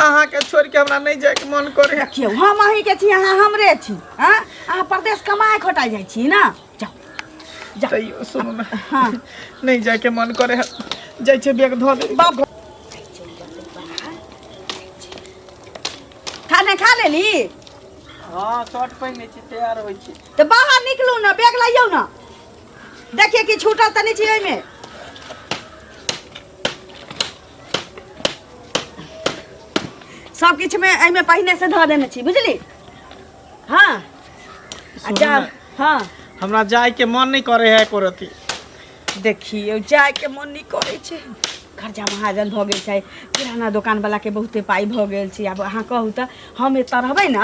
अहाँके छोड़ि के हमरा नहि जायके मन करे है। देखियौ, हम अहीँके छी, अहाँ हमरे छी। हँ, अहाँ परदेश कमाए खटाइ जाइ छी ने, जाउ जाउ। तैयो सुनू ने। हाँ। नहि जायके मन करे है, जाइ छै बैग धऽ दे। बाप, खाना खा लेली? हाँ, शर्ट पहिने छी, तैयार होइ छी। तऽ बाहर निकलू ने, बैग लइयौ ने, देखिए कि छूटल तऽ नहि छै ओहिमे। सब किछुमे एहिमे पहिने से धऽ देने छी, बुझली? हाँ, आ सुनू जा ने। हाँ। हमरा जायके मन नहि करे है एको रत्ती। देखियौ, जायके मन नहि करै छै, कर्जा महाजन भऽ गेल छै, किराना दोकानवलाके बहुते पाइ भऽ गेल छै। आब अहाँ कहू तऽ, हम एतऽ रहबै ने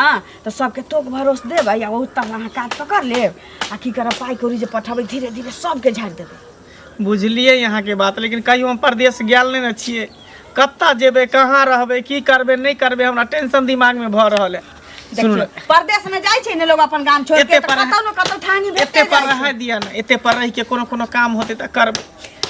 तऽ सबके तोक भरोस देबै आ ओतऽ अहाँ काज पकड़ लेब आ की करब, पाइ कौड़ी जे पठेबै धीरे धीरे सबके झाड़ि देबै। बुझलियै अहाँके बात, लेकिन कहियो हम परदेश गेल नहि ने छियै। कतऽ जेबै, कहाँ रहबै, की करबै, नहि करबै, हमरा टेंशन दिमागमे भऽ रहल है। सुनू ने। देखियौ, परदेश में जाइ छै ने लोग अपन गाम छोड़ के, एते तऽ पर कतौ ने कतौ ठानी भेटते एते पर जाइ छै। रहै दिअ ने, एते पर रहि के कोनो कोनो काम होतै तऽ करबै,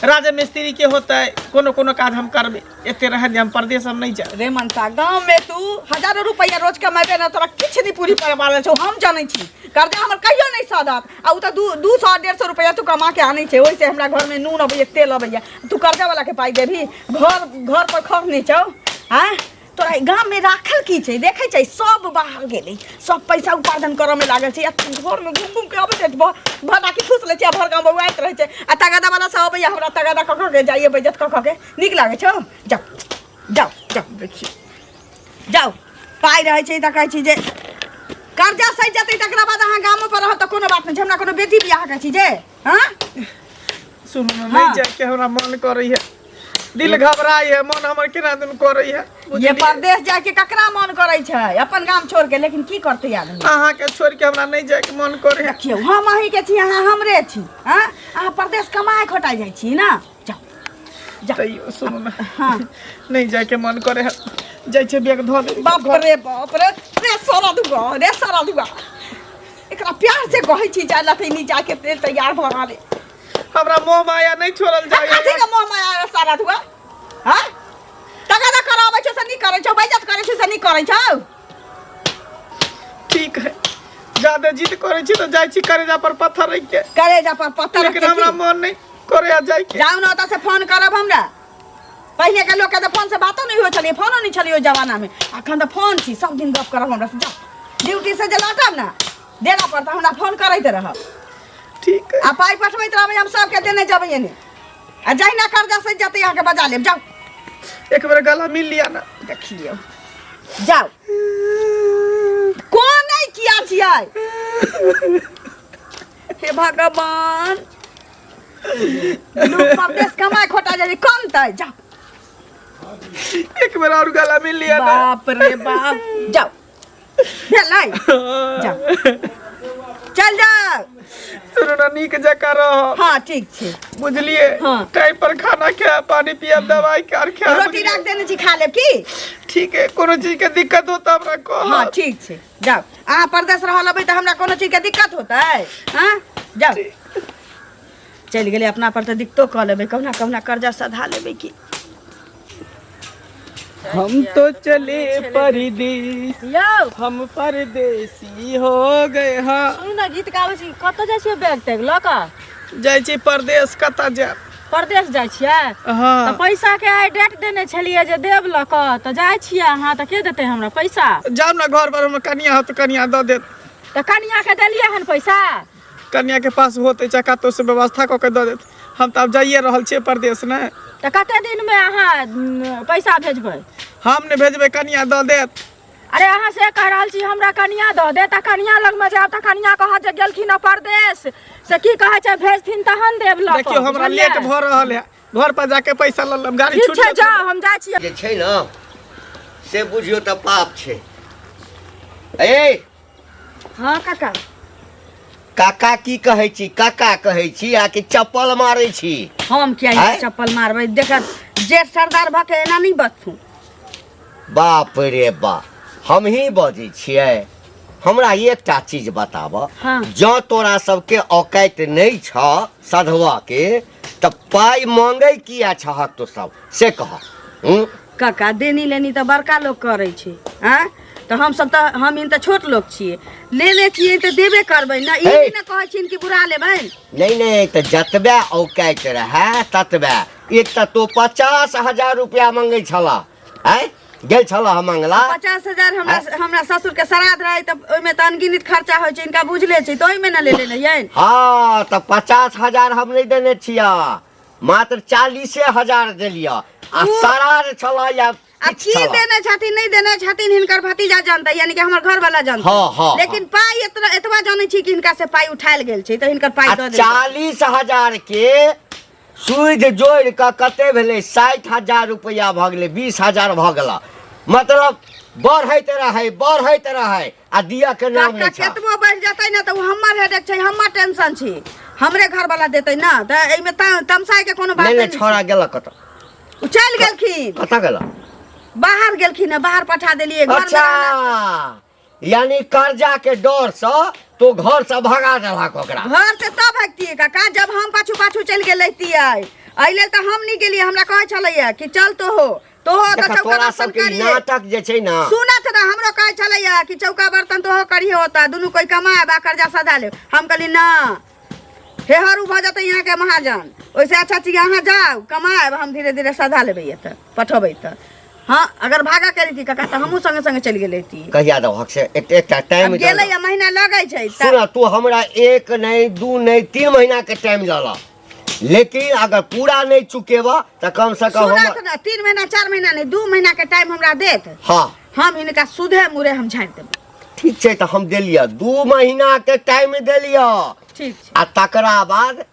राजा मिस्त्री के होतै, कोनो कोनो काज हम करबै। एते रहै दिअ, हम परदेश हम नहि जायब। रे मनसा, गाँव में तू हजारों रुपैआ रोज कमेबे ने, तोरा किछु नहि पूरी पड़े छौ, हम जानै छी। कर्जा हमर कहियो नहि सधत। आ ओ तऽ 200 150 रुपैआ तू कमा के आनै छै, ओहिसँ हमरा घरमे नून अबैया, तेल अबैया। तू कर्जा वाला के पाइ देबही? घर घर पर खर नहि छौ? आँय, तोरा ई गाममे राखल की छै? देखै छै, सब बाहर गेलै, सब पैसा उपार्जन करऽमे लागल छै आ तू घरमे घुम घुम के अबै छै, भदाकी ठूस लै छै आ भर गाँव बौआइत रहै छै। आ तगादा वाला सब अबैया, हमरा तगादा कऽ कऽ के जाइए, बेइज्जत कऽ कऽ के। नीक लागै छौ? जाउ जाउ जाउ। देखियौ, जाउ। पाइ रहै छै तऽ कहै छी जे कर्जा सहि जेतै, तकरा बाद अहाँ गामो पर रहब तऽ कोनो बात नहि छै। हमरा कोनो बेटी बियाह के छी जे? हाँ। सुनू ने। हाँ। नहि जायके हमरा मन करै है, दिल घबराइ है, मन हमर केना दुन करै है, ये बुझलियै? परदेश जाके ककरा मन करै छै अपन गाम छोड़ के? लेकिन की करतै आदमी? अहाँके छोड़ि के हमरा नहि जायके मन करे है। देखियौ, हम अहीँके छी, अहाँ हमरे छी। हाँ, अहाँ परदेश कमाए खटाइ जाइ छी ने, जाउ जाउ। तैयो सुनू ने। हाँ। नहि जायके मन करे है, जाइ छै बैग धऽ दे। बाप रे बाप रे, रे सारा दुआ, रे सारा दुआ, एकरा प्यार से कहै छी जाय लथै, नहीं जाके तेल तैयार भऽ रहल है। हमरा मोह माया नहि छोड़ल जाय। कथी के मोह माया रे सारा दुआ? हाँ, तगादा कराबै छौ से नहीं करै छौ, बेइज्जत करै छौ से नहीं करै छौ। ठीक है, ज्यादा जिद करै छी तऽ जाइ छी करेजा पर पत्थर रखि के। करेजा पर पत्थर लेकिन रखि के हमरा की? मन नहि करे है जाय के। जाउ ने ओतऽ से फोन करब हमरा। पहिले के लोक के तऽ फोन से बातो नहि होइ छलै, फोनो नहि छलै ओहि जमाना में, अखन तऽ फोन छी, सब दिन गप करब हमरा से। जाउ, ड्यूटी से जे लौटब ने डेरा पर तऽ हमरा फोन करैत रहब। ठीक है। आ पाइ पठबैत रहबै, हम सबके देने जेबै एने। आ जहिना कर्जा सधि जेतै अहाँके बजा लेब। जाउ। एक बेर गला मिल लिया ना। देखियौ, जाउ। कोन नहि किया छियै? हे भगवान, लोक परदेश कमाय खोटा जाइ कम तै। जाउ। एक बेर और गला मिल लिया ना। बाप रे बाप, जाउ, भेलै, जाउ, चल जाउ। सुनू ना, नीक जकाँ रह। हाँ, ठीक छै। बुझलियै? हाँ। टाइम पर खाना खाए, पानी पियब, दवाई आर खाए। रोटी राख देने छी, खा लेब की? ठीक है, कोनो चीज के दिक्कत हो तऽ हमरा कह। हाँ, ठीक छै, जाउ। अहाँ परदेश रहल अबै तऽ हमरा कोनो चीज के दिक्कत होतै? हाँ, जाउ। चलि गेलै। अपना पर तऽ दिक्कतो कऽ लेबै, कहुना कहुना कर्जा सधा लेबै की। हम तो चले परदेस। यौ। हम परदेसी हो गए। हाँ। सुनू ने, गीत गाबै छी, कतऽ जाइ छियै बैग तैग लऽ कऽ? जाइ छी परदेस, कतऽ जायब? परदेश जाइ छियै? हाँ। तऽ पैसा के आइ डेट देने छलियै जे देब लऽ कऽ, तऽ जाइ छियै अहाँ, तऽ के देतै हमरा पैसा? जाउ ने घर पर, हमर कनिया होत, कनिया दऽ देत। तऽ कनिया के देलियै हन पैसा? कनिया के पास होते चाहे कतौ से व्यवस्था कऽ के दऽ देत। हम तऽ आब जाइए रहल छियै परदेस ने। तऽ कते दिनमे अहाँ पैसा भेजबै? हम नहि भेजबै, कनिया दऽ देत। अरे, अहाँ से कहि रहल छी हमरा कनिया दऽ देत, आ कनिया लगमे जायब तऽ कनिया कहत जे गेलखिन हँ परदेश, से की कहै छै, भेजथिन तहन देब लऽ कऽ। देखियौ, हमरा बुझलियै? लेट भऽ रहल है, घर पर जाके पैसा लऽ लेब, गाड़ी ठीक छूट छै, जायत। जाउ, हम जाइ छियै। जे छै ने से बुझियौ तऽ पाप छै। ए। हाँ काका। काका की कहै छी? काका कहै छी आ कि चप्पल मारै छी? हम किया आँय? चप्पल मारबै? देख, जेठ सरदार भऽ के एना नहि बजथुन। बाप रे बाप, हमही बजै छियै? हमरा एकटा चीज बताब। हाँ। जँ तोरा सबके औकाति नहि छ सधवा के, तऽ पाइ मांगै किया छहक तो सब, से कह। हूँ? काका देनी लेनी तऽ बड़का लोक करै छै आँय तऽ हमसब तऽ हम तऽ छोट लोक छियै लेने छियै तऽ देबे करबै ने ई हे। नहि ने कहै छियनि कि बुरा लेबनि नहि नहि तऽ जतबे औकाइत रहए ततबे एक तऽ तू 50,000 रुपया मंगै छलह आँय गेल छलह हम मंगला 50,000 हमरा हमरा ससुर के श्राद्ध रहै तऽ ओहिमे तऽ अनगिनत खर्चा होइ छै इनका बुझले छै तऽ ओहिमे ने लेने रहियनि हँ तऽ 50,000 हम नहि देने छियह मात्र 40,000 देलियह आ श्राद्ध छलह या आ किछु की छलह देने छथिन नहि देने छथिन हिनकर भतीजा जानतै यानी कि हमर घर वाला जानतै हाँ, हाँ, लेकिन पाई एतना एतबा जानै छी कि हिनका से पाई उठायल गेल छै तऽ हिनकर पाई आ दऽ देल 40,000 के सूद जोड़ि कऽ कते भेलै 60,000 रुपैआ भऽ गेलै 20,000 भऽ गेल मतलब बढ़ैत रहै बढ़ैत रहै आ दिअ के नाम काका नहि छह केतबो बढ़ि जेतै ने तऽ ओ हमर हेडेक छै हमर टेंशन छै हमरे घर वाला देतै ने तऽ एहिमे तमसाय के कोनो बात नहि नहि नहि छौड़ा छै। गेलक कतऽ ओ चलि गेलखिन कतऽ गेलक बाहर गेलखिन हँ बाहर पठा देलियै घर में अच्छा रहला- यानी कर्जा के डर से तो घर से भगा देलक ओकरा घर से तब भगतियै काका जब हम पाछू पाछू चलि गेल रहितियै एहि लेल तऽ हम नहि गेलियै हमरा कहै छलैया कि चल तो हो तो हो तऽ देखा चौका तोरा बर्तन सबके ई करिहे नाटक जे छै ना सुनत ना हमरो कहै छलैया कि चौका बर्तन तो हो करिहे होता दुनू कोई कमाएब आ कर्जा सधा लेब हम कहली ना हे हरू भऽ जेतै यहाँके महाजन ओहिसँ अच्छा चीज अहाँ जाउ कमाएब हम धीरे धीरे सधा लेबै एतऽ पठेबै तऽ हँ अगर भागा के रहिती काका तऽ हमहूँ संगे संगे चलि गेल रहिती कहिया देबहक से एक एकटा टाइम आब गेलै आ महीना लगै छै तऽ सुन तू हमरा एक नहि दू नहि 3 महीना के टाइम लऽ लेकिन अगर पूरा नहीं चुकेबा तऽ कम से कम हम सुनत ना 3 महीना 4 महीना नहीं 2 महीना के टाइम हमरा देत हाँ हम हिनका सुधे मुरे हम झाड़ि देबै ठीक छै तऽ हम देलियै 2 महीना के टाइम देलियै ठीक छै आ तकरा बाद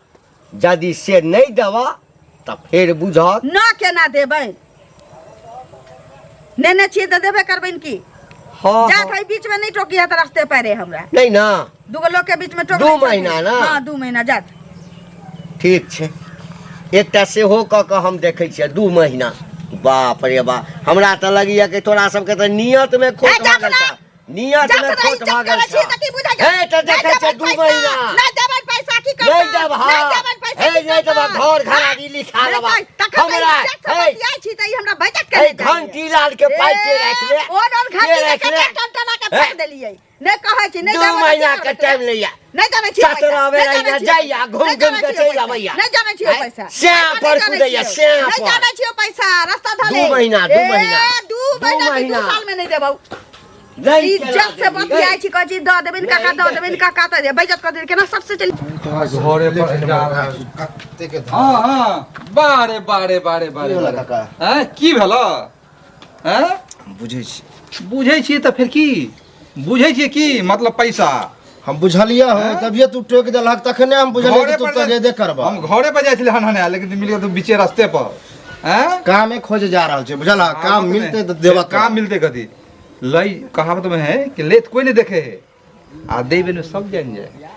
यदि से नहीं देबऽ तऽ फेर बुझत न केना देबै नेने छियै तऽ देबे करबै ने की हाँ जात है बीच में नहीं टोकी है तऽ रास्ते पैरे हमरा नहीं ना दूगो लोग के बीच में टोक दू नहीं छथिन। महीना ना? हाँ 2 महीना जात ठीक छै एकटा सेहो कऽ कऽ हम देखै छियै 2 महीना बाप रे बाप हमरा तऽ लगैया कि तोरा सबके तऽ नियत में खोट ए, भऽ जात गेल ना। छह नियत जात में ना, खोट इज्जत भऽ गेल करै छी छह तऽ की बुझै छै? हे तऽ नहि देखै छै देबै 2 पैसा, महीना नहि देबै पैसा की करबै नहि देब नहि हाँ देबै पैसा हे की नहि देब करबै? घर घरारी लिखा नहि लेबा तखन तऽ हमरा इज्जत से हे बतियाइ छी तऽ ई हमरा बेइज्जत हे केने जाइए। घंटी लाल के पाइ के राखि ले ओन ओन के घंटी राखि के ले टन के हे। फेंक देलियै नहि कहै छी नहि दू देबै तऽ की महीना के करबै? टाइम लैया नहि जानै छियै सत्रह पैसा, बेर नहि जानै अइया छियै जाइया, पैसा, घुम नहि घुम जानै के छियै चलि पैसा, अबैया। नहि जानै छियै हैं? पैसा श्याम पैसा पर नहि जानै कुदैया, छियै। श्याम नहि पर। जानै छियै पैसा रास्ता धले दू महीना, दू ए, महीना। दू दू महीना कि दू महीना। साल में नहि देबौ नहि केना इज्जत से देबही, बतियाइ छी कहै छी दऽ देबनि काका दऽ देबनि काका तऽ बेइज्जत कऽ देबनि केना सबसे चलि घरे पर जा रहल छी। कतेक हाँ हाँ बारे बारे बारे बारे की भेलै बारे। काका? हैं की भेल हैं बुझै छी बुझै छियै तऽ फेर की बुझै छियै की मतलब पैसा हम बुझलियै हो तभिए तू टोकि देलहक तखने हम बुझलियै कि घरे तू पर जा- तगेदे करबह हम घरे पर जाइ छलियै हन हन लेकिन तू मिल गेल तू बीचे रास्ते पर हैं कामे खोजे जा रहल छै बुझल काम मिलते तऽ देबह काम मिलते कथी लई कहावत में है कि लेत कोई नहीं देखे है आ देबे ने सब जान जाए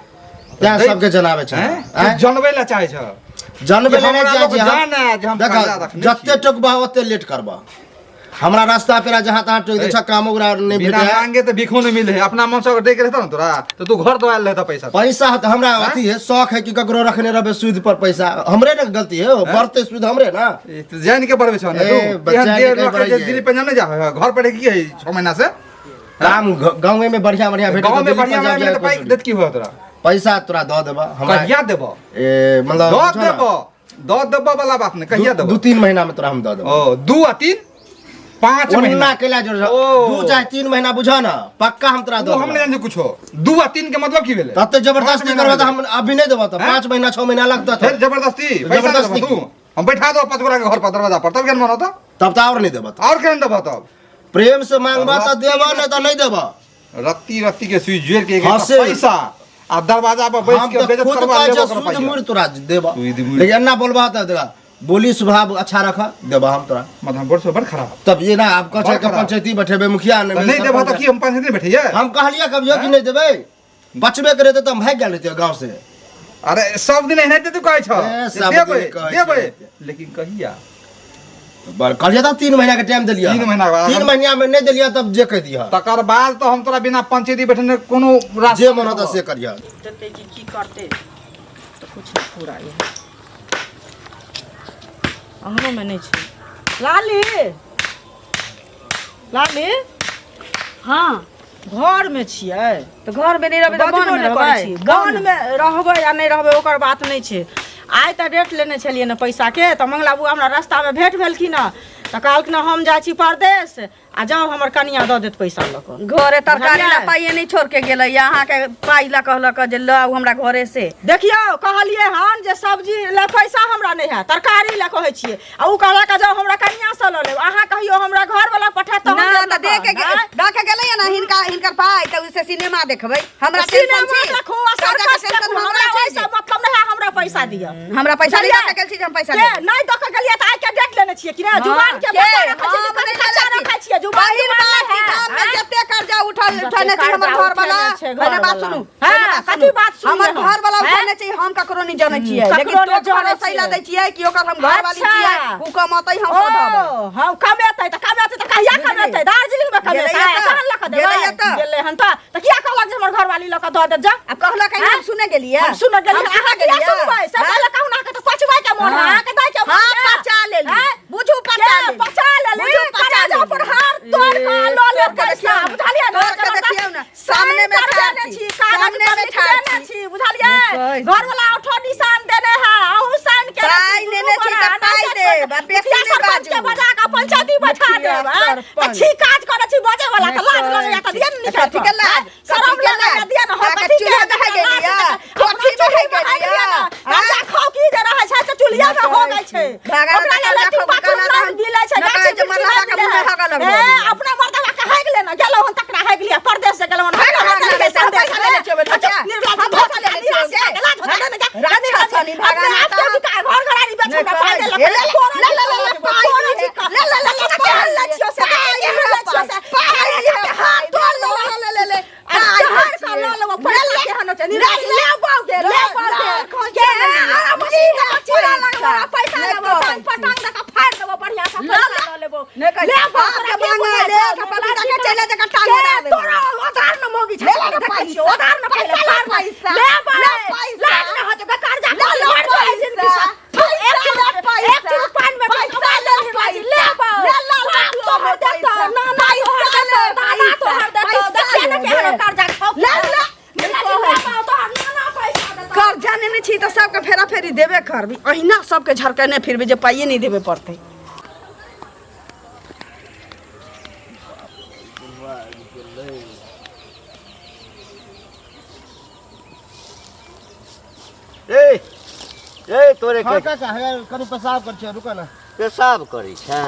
तें सबके जनाबै छै हैं आँय? तू जनबै ला चाहे छ जानबे कि ले नहि हमरा चाहै लोग छी हम। जाने जे हम देखऽ, कर्जा रखने जते छियै। टोकबह ओते लेट करबह हमरा रास्ता पेरा जहाँ तहाँ टोकि दै छ काम ओकरा नहि बिना भेटै है। मांगे तो भिखो नहीं मिले है अपना मन से अगर दे के रहता ना तोरा तो तू घर दवाल रहता पैसा पैसा है तऽ हमरा अथी है शौक है कि ककरो रखने रहबे सूद पर पैसा हमरे ने गलती है बढ़ते सूद हमरे ना ई तो जान के बढ़बे छ ना ए, तू बच्चा एहन के डेढ़ कहीं लाख के बढ़ैये। दिल्ली पंजाब नहीं जा है घर पर की है 6 महीना से काम गाँवे में बढ़िया बढ़िया भेटत गांव में दिल्ली बढ़िया पंजाब बढ़िया जाए तो पाई कोई देत की हुआ तोरा पैसा तोरा दऽ देबह हमरा कहिया देबो ए मतलब दऽ बुझो ना, देबो दऽ देबो वाला बात नहीं कहिया देबो दू तीन महीना में तोरा हम दऽ देबो ओ 2 आ 3 5 ओन्ना महीना केला जोड़ ओ। 2 चाहे 3 महीना बुझ ना पक्का हम तोरा वो दऽ हम नहीं देबो जानते कुछो 2 आ 3 के मतलब की भेलै तते जबरदस्ती पाँच करबह तऽ महीना हम अभी नहीं देबह तऽ हैं? 5 महीना 6 महीना लगतह फिर तऽ जबरदस्ती पैसा जबरदस्ती देबो तू हम बैठा दो 5 गोरा के घर पर दरवाजा पर तब केन मनोता तब तऽ और नहीं देबह और केन देबो तब प्रेम से मांगबह तऽ देबह नहीं तऽ नहीं देबह रत्ती रत्ती के सुई जोड़ के एक हाँ, एकटा से- पैसा आ दरवाजा पर बैस हम के तऽ बेइज्जत खुद करवा कहै लेबो छियै ओकर सूद पाइया। मूड़ तोरा देबह सूद मूड़। लेकिन एना बोलबह तऽ देखा बोली स्वभाव अच्छा रख देबह हम तोरा मतलब हम बड़ से बड़ खराब तब ये ना आप कहै बड़ छै कि खराब। पंचायती बैठेबै मुखिया तऽ नहीं देबह तऽ की हम पंचायती नहीं बैठैया हम कहलियै कभियो कि नहीं देबै बचबे करे तऽ हम भागि गेल रहितियै गाँव से अरे सब दिन एनाहिते तू कहै छ ए, जे सब देबै दिन कहै देबै छियै। लेकिन कहिया बड़ कहलियै तऽ 3 महीना के टाइम देलियै 3 महीना के बाद। 3 महीना में नहीं देलियै तब जे कहि दिहऽ तकर बाद तऽ हम तोरा बिना पंचायती बैठने कोनो रास्ता जे मन होतऽ से करिहऽ देतै कि की करतै तऽ किछु नहि पूरा यऽ अङ्गनोमे नहि छै लाली लाली। हाँ। घर में छियै। तऽ घर में नहीं रहबै तऽ बजबो वन में नहि करै रहबै। छी। वन में रहबै आ नहि रहबै ओकर बात नहि छै। आइ तऽ डेट लेने छलियै ने पैसाके, तऽ मंगला बुआ हमरा रास्तामे भेंट भेलखिन हँ, तऽ कहलखिन हम जाइ छी परदेश आ जाउ हमर कनिया दऽ देत पैसा लऽ कऽ। घरे तरकारी ला बुझलियै? पाइए नहीं छोड़ के गेलै, अहाँके पाइ ला कहलक जे लऽ आउ हमरा घरे से। देखियौ कहलियै हन जे सब्जी लए पैसा हमरा नहि है, तरकारी लए कहै छियै, आ उ कहलक जाउ हमरा कनिया से लऽ लेब। अहाँ कहियो हमरा घर वाला पठायत तऽ हम ना देब तऽ दे के लऽ कऽ। दऽ के गेलै ने हिनका हिनकर पाइ, तऽ ओइसे सिनेमा देखबै। हमरा टेंशन सिनेमा छी। देखू आ कर्जा के सर्कस टेंशन देखू, हमरा हमरा छै ओहिसँ मतलब नहि है, हमरा पैसा दिअ। हमरा पैसा नहीं बुझलियै? दऽ के गेल छी जे हम पैसा के लेब। नहि दऽ के गेलियै तऽ आइ के डेट लेने छियै कि नहि? हाँ, जुबान के के? बता रखै छियै हम कि नहि कच्चा लेने छी। रखै छियै? जुबान पहिल जुबान बात नहि कि है, गाम में आँय? जते कर्जा उठल जते उठेने छै हमर कर्जा घर वाला, उठेने छै पहिले बात घरवाला। सुनू, हाँ, पहिले बात कथी सुनू। बात सुनबै हमर हम? घर वाला हैं? उठेने छै, हम ककरो नहीं जानै छियै, ककरो लेकिन नहि तोर जानै भरोसा ला छियै। दै छियै कि ओकर हम घर वाली अच्छा। छियै, उ कमतै हम सधबै। ओ, हम कमेतै तऽ कमेतै तऽ कहिया बुझलियै? कमेतै? दार्जिलिंग में कमेतै, गेलैया तऽ? तहन लऽ कऽ देबै। गेलैया तऽ? गेलै हन तऽ तऽ किया कहलक जे हमर घरवाली लऽ कऽ दऽ देत? जा। आब कहलक हम सुने गेलियै। हम सुनऽ गेलियै, हम सुनऽ अहाँ किया गेलियै। सुनबै? से हैं? पहिले कहू ने, अहाँके तऽ पचबै के मोन है, हाँ। अहाँके दै के मोन हाँ, है। पचा लेली। हैं? बुझू पचा के लेली। पचा लेली? बुझू पचा करेजा लेली। पर हाथ तोड़ कऽ लऽ लेब तोड़ के पैसा, देखियौ ने। बुझलियै ने? तोड़ के देखियौ ने। सामने में साइन ठाढ़ करबेने छी। छी, कागज सामने पर में लिख ठाढ़ देने छी। छी, बुझलियै? नहि कहै छी। घरवला 8 निशान देने है, अहूँ साइन केने छी, पाइ दुनू लेने छी गोरा, तऽ पाइ नहि देब, आ बेसी मुखिया नहि सरपंच के बाजू। बजा कऽ पंचायती बैठा मुखिया देब, आँय? तऽ सरपंच। छी काज करै छी बजै वाला, तऽ लाज नहि लगैया तऽ दिअ ने निकालि कथी कऽ, के लाज? आँय? शरम कथी के लगैया लाज? दिअ ने, हम अहाँके कथी के चूल्हा दहाइ लाज गेलियै? लगैया? कोठी अपना बहाइ चूल्हा बहाइ गेलियै? गेलियै ने? आँय? कर्जा खाउ की जे रहै छै से चूल्हिया में हो गेल छै। भागा ओकरा तऽ लेल कर्जा लट्टी खाउ, पाथर गाना नहि तऽ मिलै छै, नहि गाछी कहै छै बिरछी मरलाहा नहि के मिलै मुँह है। हगऽ लगबऽ ए, दियै। अपना मर्दवा के हागि लेने गेलहुँ हन तकरा हागि लिअ, परदेश से गेलहुँ हन, हागि भागा हागि लेने लेने छै, हम संदेश पैसा लेने छियै, अच्छा, बच्चा। निर्लज्ज हम भऽ पैसा गेल, लेने छियै, निराश गे। लाज होतै ने, गे। राक्षस अपने हनी, भागा आप के तऽ। बिका घर घरारी बेच नहि हमरा पाइ कहै देलक, छै। ले, तोरा ले, ले, ले, ले, जी पाइ तोरा दिहे। जी कऽ। ले, ले, ले, ले, कथी पाइ केहन लै दिहे। छियौ से, कथी पाइ केहन दिहे, लै छियौ से? पाइ दिहे, के हाथ तोड़ ले, लेलक। ले, ले, ले, आ जहर कऽ लऽ लेबौ, पैसा केहन होइ छै? निराश लेबौ गे, लेबौ गे। गे, आराम से चूड़ा लगबौ, आ पैसा लेबौ, टांग पर टांग दऽ कऽ फाड़ि देबौ, बढ़िआँ सँ पैसा लऽ लेबौ। नहि कहै छै। लेबौ, बाप तोरा के की मांगे, बुझाइ ले, छौ? के पपीता के चलि जा, टांग के उड़ा देबौ। तोरा उधार न मौगी छै, ले ले देखै पैसा। छियौ, उधार न पहिले पैसा ले, फाड़ पैसा। लेबै। ले पैसा। लाज न होइ छौ, कर्जा ले ले मर जाए जिंदगी सँ। पैसा। एक चूड़ी ले पैसा। एक चूड़ी पानि में पैसा डुबा ले देलही, पैसा। लेबै। ले ले बाप ले तोहर पैसा। देतौ, नाना तोहर पैसा देतौ, ले दादा पैसा। तोहर देतौ, पैसा देखिए ने ले। केहन कर्जा खाउ। ले ले। लेबै, तोहर नाना पैसा देतौ। कर्जा नेने छी तऽ सबके फेरा फेरी देबे करबी, अहिना सबके झरकेने फिरबी जे पाइए नहीं देबे पड़तै। ए ए तोरे हाँ के काका, हे कनी पेशाब कर छियै, रुक ना। पेशाब करै छै?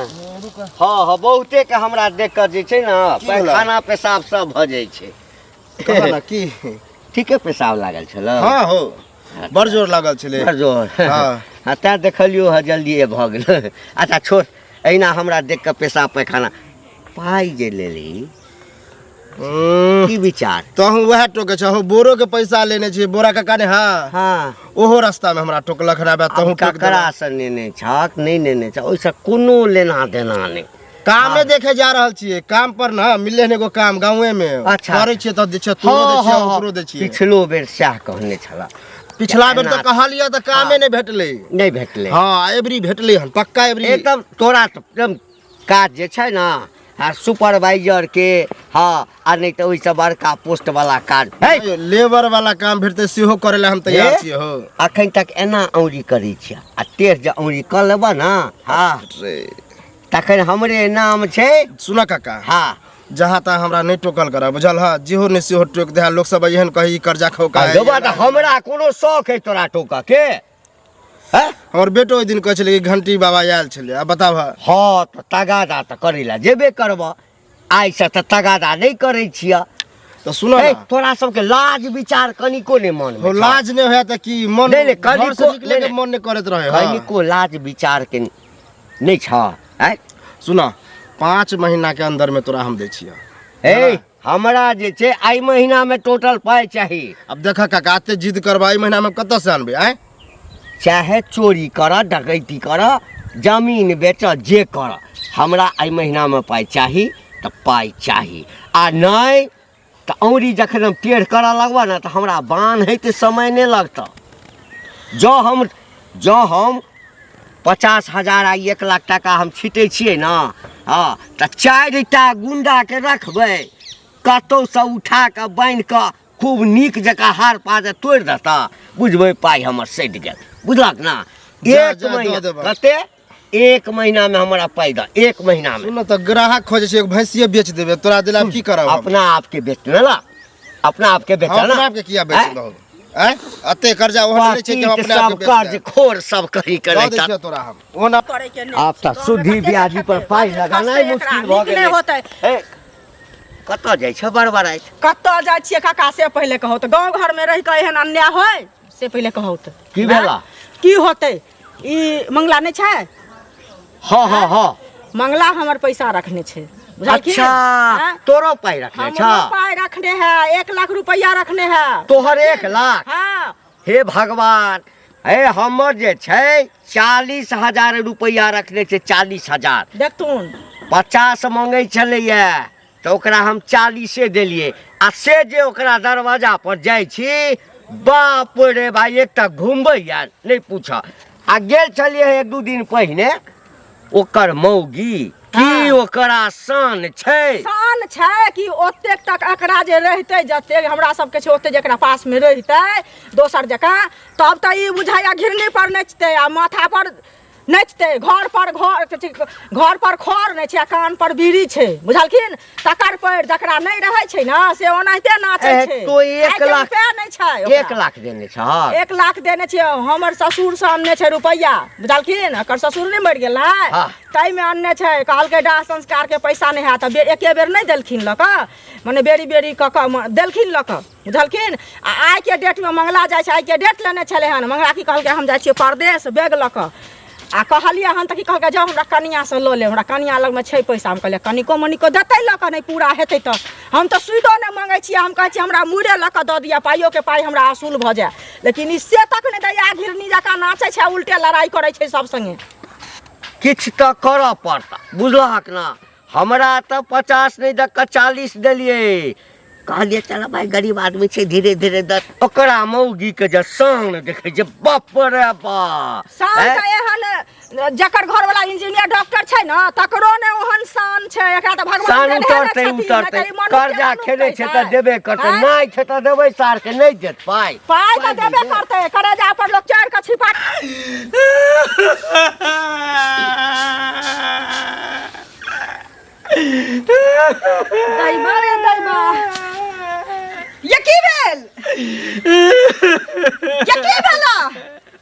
रुक। हँ हँ, बहुते के हमरा देख कऽ जे छै ने की भेलै? पैखाना पेशाब सब भऽ जाइ छै। कह ना की? ठीके पेशाब लागल छल? हाँ हो, बड़ जोर लागल छलै। बड़ जोर? हाँ। हाँ, तैं देखलियौ हँ जल्दिए भऽ गेल। अच्छा छोड़, एहिना हमरा देख कऽ पेशाब पैखाना। पाइ जे लेली की विचार? तहूँ वएह टोके छहो, बोरो के पैसा लेने छी बोरा काका ने। हाँ हाँ, ओहो रास्ता में हमरा टोकलक हन, आबे तहूँ आब टोक देलक। ककरासँ नेने छक नहि नेने छक ओहिसँ कोनो लेना देना नहि। कामे देखे जा रहल छियै, काम पर ना मिलले हन एगो काम गाँवे में। अच्छा। करै छियै तऽ दै छियै, तोरो दै छियै, ओकरो दै छियै। पिछलो बेर सएह कहने छला। पिछला बेर तऽ एना- कहलियै तऽ कामे नहि भेटलै। नहि भेटलै? हाँ, एबरी भेटलै हन पक्का एबरी। एकदम तोरा तऽ एकदम काज जे छै ने आ सुपरवाइजर के, हाँ, आ नहि तऽ ओहिसँ बड़का पोस्ट वाला काज है। लेबर वाला काम भेटतै सेहो करै लए हम तैयार हे? छियै हो। अखन तक एना औरी करै छियै आ टेढ़ जे औरी कऽ लेबह ने, हाँ, तखन हमरे नाम छै। सुन काका। हाँ। जहाँ तहाँ हमरा नहि टोकल करऽ, बुझल ह? जेहो नहि सेहो टोकि दे, लोक सब एहन कही ई कर्जा खौका है। देबा तऽ हमरा कोनो शौक है तोरा टोकऽ के? हैं? हमर बेटो ओहि दिन कहै छलै कि घंटी बाबा आयल छलै, आब बताबह। हाँ तऽ तगादा तऽ करै लए जेबे करबह, आइसँ तऽ तगादा नहि करै छियह। तऽ सुन हे, ना। तोरा सबके लाज विचार कनिको नहि मन हो, लाज नहि होय तऽ की मन नहि, नहि, घर से कनिको- निकले के नहि, मन नहि करैत रहे। हाँ। कनिको लाज विचार के नहि छ? आँय? सुन, 5 महीना के अंदर में तोरा हम दै छियह। हे, हमरा जे छै एहि महीना में टोटल पाइ चाही। अब देख काका, एते जिद करबा, एहि महीना में कतऽ से आनबै? आँय? चाहे चोरी कर, डकैती कर, जमीन बेच, जे कर, हमरा एहि महीना में पाइ चाही तऽ पाइ चाही। आ नहि तऽ औरी जखन हम टेढ़ करऽ लगबऽ ने तऽ हमरा बान्हैत समय नहि लगतऽ। जँ हम 50,000 आ 1 लाख टाका हम छीटै छियै ने हँ तऽ 4 टा गुंडाके रखबै, कतहुसँ उठा कऽ बान्हि कऽ खूब नीक जकाँ हार पाज तोड़ि देता, बुझबै पाइ हमर सधि गेल। बुझलक ना? जा, एक जा, दऽ महीना देबह। कते? एक महीनामे हमरा पाइ दऽ, एक महीनामे। सुन तऽ, ग्राहक खोजै छै, एगो भैंसिए बेच देबै तोरा दिला, की करब हम? अपना आपके बेच ला, अपना आपके बेच हम ना। अपना आपके किया बेच आँय? दहो? आँय, एते कर्जा ओहन नहि छै कि हम पतित अपने आपके सब बेच कर्ज देब। खोर सब कहीं दऽ करे दै छियौ तोरा हम ओना। करे के नहि। आब तऽ सुधी ब्याजी पर पाइ लगानाइ मुश्किल भऽ नीक गेलै। नहि होतै। ए, कतऽ जाइ छै बड़बड़ाइत? कतऽ जाइ छियै काका, से पहिले कहू तऽ। गाँव घरमे रहि कऽ एहन अन्याय होय, से पहिले कहू तऽ। की भेला? की होतै, ई मंगला नहि छै? हँ हँ हँ मंगला हमर पैसा रखने छै, बुझलखिन? अच्छा। आँय? तोरो पाइ रखने छ? हमरो पाइ रखने है, 1 लाख रुपैआ रखने है। तोहर 1 लाख? हाँ। हे भगवान, हे हमर जे छै 40,000 रुपैआ रखने छै, 40,000। देखथुन। 50 मंगै छलैया तऽ ओकरा हम 40 देलियै। आ से जे ओकरा दरवाजा पर जाइ छी, बाप रे भाई, एकटा घुमबैया नहि पूछ। आ गेल छलियै 1-2 दिन पहिने, ओकर मौगी की ओकरा शान छै। शान छै कि ओतेक तक एकरा जे रहितै, जतेक हमरा सबके छै ओतेक जेकरा पासमे रहितै दोसर जकाँ, तब तऽ ई बुझाइया घिरनी पर नचतै आ माथा पर नचतै। घर पर घर घर पर खर नहि छै आ कान पर बीड़ी छै, बुझलखिन? तकर पैर जकरा नहि रहै छै ने, से ओनाहिते नाचै ए, छै। तो एक आइके लाख रुपैआ नहि छै ओकरा। 1 लाख देने छह? 1 लाख देने छियै। हमर ससुर से अनने छै रुपैआ, बुझलखिन? एकर ससुर नहि मरि गेल है? ताहिमे अनने छै। कहलकै दाह संस्कारके पैसा नहि हैत। एके बेर नहि देलखिन लऽ कऽ, मने बेरी बेरी कऽ कऽ देलखिन लऽ कऽ, बुझलखिन? आ आइके डेटमे मंगला जाइ छै, आइके डेट लेने छलै हन। मंगला की कहलकै, हम जाइ छियै परदेश बैग लऽ कऽ। आ कहलियै हन तऽ की कहलकै, जाउ हमरा कनिआँसँ लऽ लेब, हमरा कनिआँ लगमे छै पैसा। हम कहलियै, कनिको मनिको देतै लऽ कऽ, नहि पूरा हेतै तऽ हम तऽ सुइदो नहि मङ्गै छियै। हम कहै छियै, हमरा मुड़े लऽ कऽ दऽ दिअ, पाइयोके पाइ हमरा असूल भऽ जाय। लेकिन ई से तक नहि दैया, घिरनी जकाँ नाचै छै आ उल्टे लड़ाइ करै छै सब सङ्गे। किछु तऽ करऽ पड़त, बुझलहक ने? हमरा तऽ 50 नहि दऽ कऽ 40 देलियै। कहलियै, चल भाइ, गरीब आदमी छै, धीरे धीरे दऽ। ओकरा मौगीके जे शान देखै छै, बाप रे बाप। शान ऐं? तऽ एहन जकर घरवाला इंजीनियर डॉक्टर छै ने, तकरो ने ओहन शान छै। एकरा तऽ भगवान शान देने उतरतै। छथिन, नहि उतरतै। तऽ ई मनुख के कर्जा मनुख खेले छै तऽ कहितै। देबे करतै। आँय? नहि छै तऽ देबै सारके, नहि देत पाइ? पाइ तऽ देबे करतै। करेजा पर लोक चढ़ि कऽ छिपा दैबा रे दैबा, ये की भेल? ये की भेला?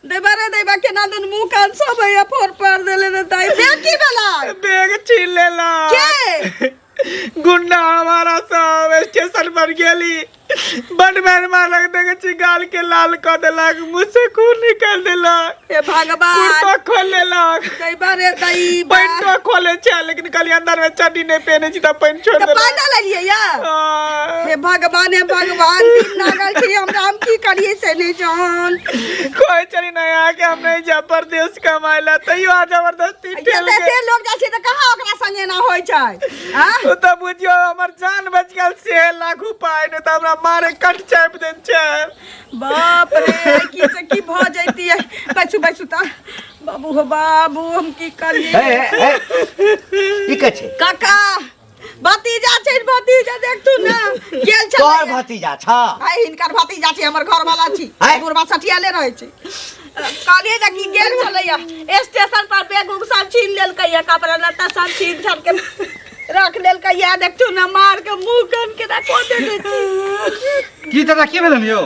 दैबा रे दैबा, केना दुन मुंह कान सब हैया फोर पार देले रे दाई। बे, की भेला? बैग छीन लेला। के? गुंडा हमारा सब। स्टेशन पर गेली, बड मार मारलक। देखे छी, गाल के लाल कऽ देलक, मुंह से खून निकाल देलक। हे भगवान! कुर्तो खोल लेलक। दैबा रे दैबा! पैंटो खोले छै, लेकिन कहलियै अंदर में चड्डी नहीं पहने छी तऽ पैंट छोड़ तऽ देलक। पाइ ना लेलियै या? आ, हे भगवान, हे भगवान, दिन लागल छी हमरा, हम की करियै से नहि जान। कहै छली नहीं आके हम नहीं जा परदेश कमाए ला, तैयो आ जबरदस्ती ठेल एते के। एते लोग जाइ छै तऽ कहाँ ओकरा संगे एना होइ छै आँ? ओ तऽ बुझियौ हमर जान बच गेल से लाख उपाय, नहि तऽ हमरा मारे कट चापि देने छै। बाप रे, आइ की से की भऽ जैतियै। बैसू, बैसू तऽ बाबू, हो बाबू, हम की करियै? हे हे हे, ई के छै? काका, भतीजा छै, भतीजा। देखतू ने, गेल छलै। तोहर भतीजा छ? आइ हिनकर भतीजा छै, हमर घर वाला छी। आँय? बुढ़बा सठियाले रहै छै। कहलियै ने कि गेल छलैया स्टेशन पर, बैग उग सब छीन लेलकै, कपड़ा लत्ता सब छीन छान के रख लेलकै। या देखतू ने, मार के मुंह कान के रखो देने छी। की चाचा, की भेलन यौ?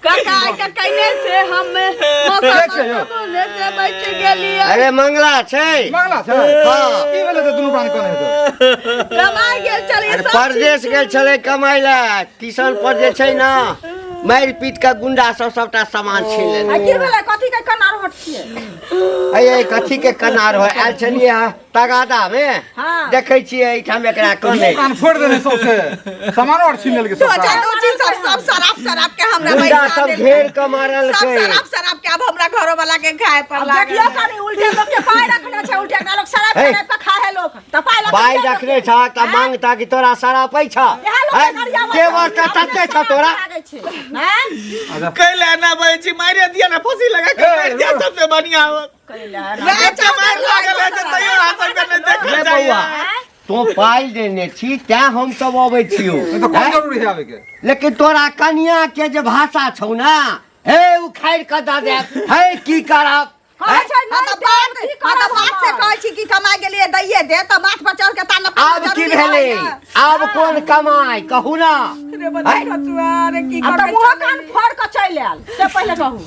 काका, आइ तक कइने से हम के छै यौ? बोले से बच गेलियै। अरे, मंगला छै। मंगला छै? हाँ। की भेलै तऽ दुनू प्राणी कोन हेतै? कमाइ गेल छलै अरे सब। परदेश गेल छलै कमाइ लए, किसान पर जे छै ने, मारि पीट के गुंडा सब सबटा सामान छीन आ लेलकै। की भेलै? कथी के कनार होट छियै? अये, कथी के कनार हो? आयल छलियै हँ तगादा मे। देखै छियै एहिठाम एकरा कने। मुँह कान फोड़ि देने सौंसे, सामानो आर छीन लेलकै दू सबटा। चार दू चीज सब सब शराब शराब के हमरा गुंडा बैसा सब देलकै। घेर के सब मारलकै। शराब शराब के आब हमरा घरो वाला के खाए पर आब लागल। देखियौ कनी, उल्टे लोक के पाइ रखने छै, उल्टे एकरा लोक शराब हे। शराब के खा है लोक तऽ पाइ लऽ कऽ पाइ किया रखने लोक छ तऽ मांगता कि तोरा शरापै छ? इएह लोक आँय, गरियाबै छै। तेवर तऽ तते छौ तोरा। लागै छै। आँय? कैला ना बजै छी मारे दिया ना फांसी लगा के ए, मारि दिया रुक। सबसे बढ़िया होत। एते मारि लागल है जे तैयो अहाँ सबके नहि देखल रे जाइया बौआ तों पाइ देने छी तैं हम सब अबै छियौ नहीं तो कौन जरूरी है आवे के लेकिन तोरा कनिया के जे भाषा छौ ना हे उखाड़ि कऽ दऽ देब हे की करब कहै छै हाँ नहि तऽ बात देब, की हाँ तऽ करब बात से हमर? कहै छी कि कमा गेलियै दैये दे तऽ माथ पर चढ़ के ताना आब की भेलै आब कोन कमाइ कहू ना रे बता कचुआ रे की आब तऽ करबै मुँह कान फोड़ कऽ चलि आयल से पहिले कहू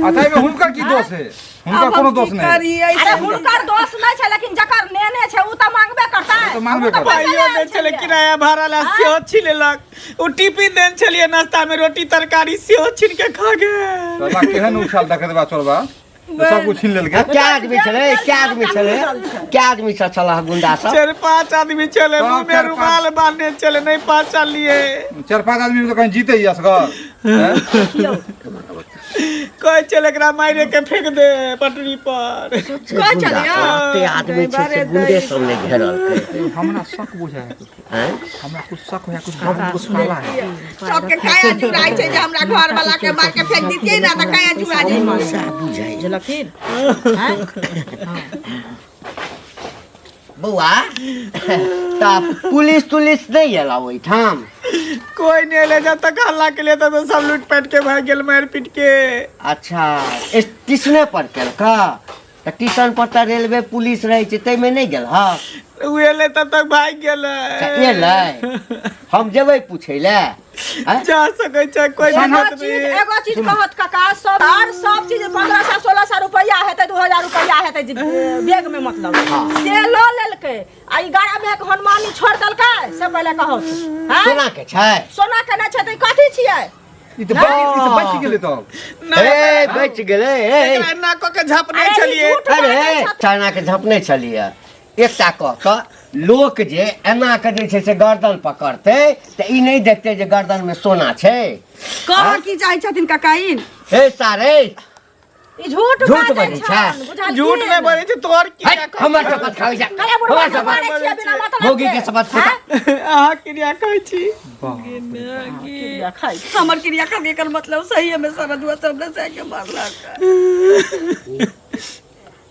अच्छा एहिमे हुनकर की दोष है हुनकर कोनो दोष नहीं है। अरे हुनकर दोष नहि छै लेकिन जकर नेने छै उ तऽ मांगबे करतै तऽ मांगबे उ तऽ करतै। पैसा पाइयो लए दै आयल छलै छलियै। किराया भाड़ा ला सेहो छीन लेलक ओ टिफिन देने छलियै नाश्ता में रोटी तरकारी सेहो छीन के खा गेल साला केहन उछाल देखैत बा चोरबा तो सब कुछ छीन लेलकै क्या आदमी छलै क्या आदमी छलै क्या आदमी सब छल गुंडा सब चारि पाँच आदमी छलै हँ, मुँह में चारि पाँच। रुमाल बांधने छलै नहि पहचानलियै चारि पाँच आदमी में तो कहीं जीते ही असगर हैं? कहै छलै एकरा मारे के फेंक दे पटरी पर कहै छलियै कते आदमी छै से गुंडे सब नहि घेरलकै हमरा शक बुझाय है कुछ। आँय? हमरा कुछ शक होया कुछ बाबू कुछ काला है सबके काया जुड़ाइ छै जे हमरा घर वाला के मार के फेंक दितियै ना तऽ काया जुड़ा जइतियै सएह बुझाइ बुझलखिन बौआ तऽ पुलिस तुलिस नहि एला ओहिठाम कोई नहीं एलै जब तक हल्ला के लिए तब तो सब लूट पाट के भाग गेल मारि पीट के अच्छा स्टेशने पर केलका तऽ टीशन पर तऽ रेलवे पुलिस रहै छै ताहिमे नहि गेल हँ उ एलै तब तक भागि गेलै अच्छा, एलै हम जेबै पूछै लए आँय? जा सकै छै कोई एगो दिक्कत चीज नहीं एगो चीज कहत काका सब आर सब चीज 1500 1600 रुपया हेतै 2000 रुपया हेतै जे बैग में मतलब से लऽ लेलकै आ ई गाड़ा में एक हनुमानी छोड़ देलकै से पहिले कहत हैं? सोना के छै सोना के नहि छै तऽ ई कथी छियै ई तऽ बच ई तऽ बच गेलै तब ए बचि गेलै ए एकरा एना कऽ के झपने अरे ई छलियै झूठ अरे बाजै छथिन। चाइना के झपने छलियै एकटा कह कऽ लोक जे एना के जे छै से गर्दन पकड़तै तऽ ई नहि देखतै जे गर्दन में सोना छै कह की चाहै छथिन ककाइन हे सारे ई झूठ झूठ बाजै बाजै छन छै। बुझलखिन? झूठ नहि बजै छै तोहर की हट, हमर शपथ खाबै छै कहले बुढ़बा हमर के शपथ मारै छियै बिना मतलब मौगी के शपथ हैं? अहाँ क्रिया कहै छी क्रिया खाइ हमर क्रिया करके एकर मतलब सही है में सरदुआ सब ने सह के मारलक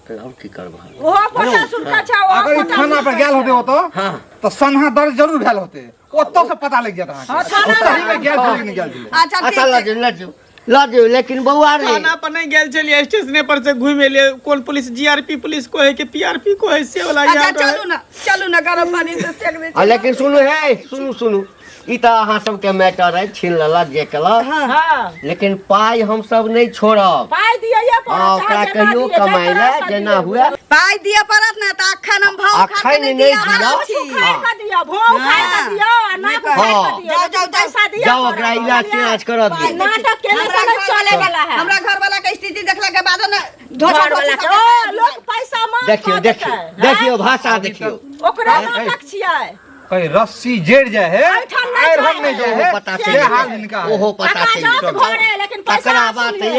आब की करब हम? ओहो फोटा सुनका छै ओहो अगर ई फोटा थाना पर गेल होते ओतऽ हाँ तऽ सन्हा दर्ज जरूर भेल होते ओतऽ से पता लागि जायत अहाँके हाँ, थाना सही में गेल छलै कि नहि गेल छलै अच्छा अच्छा ठीक लऽ छै जाउ लऽ जाउ लऽ जाउ लेकिन बौआ रे थाना पर नहीं गेल छलियै स्टेशने पर से घुमि एलियै कोन पुलिस जीआरपी पुलिस को है कि पीआरपी को है से वाला अच्छा याद है। चलू ना चलू ना गरम पानी से सेक दे आ लेकिन सुनू हे सुनू सुनू ई तऽ अहाँ सबके मैटर अछि छीन लेलक जे केलक हाँ लेकिन पाइ हमसब नहि छोड़ब पाइ दिअ पड़त हँ ओकरा चाहे जेना कहियो दिअ, जाहि कमाइ तरह लए से जेना दिअ। हुए पाइ दिअ पड़त ने तऽ अखन हम भाव खा के अखन नहि नहि दिअ दिअ। वाला छी उखाड़ि कऽ दिअ भों उखाड़ि कऽ दिअ आ नाक उखाड़ि कऽ दिअ जाओ, जाओ, लेकिन पैसा दिअ जाओ पड़त, ओकरा इलाज बुझलियै? तिलाज करऽ दियौ नाटक केने से नहि चले वाला है हमरा घर वाला के स्थिति देखला के बाद ने धोखा घरवाला के ओ लोक पैसा मांग देखियौ कऽ देखियौ देतै, देखियौ भाषा देखियौ ओकरे नाटक छियै कहीं रस्सी जड़ जाए है एहिठाम नहि आयरन नहीं जाए जाए है पता से चलि हाल हिनका है ओहो पता काका चलि जात गेल। घरे लेकिन पैसा तकरा बाद वसूलियै।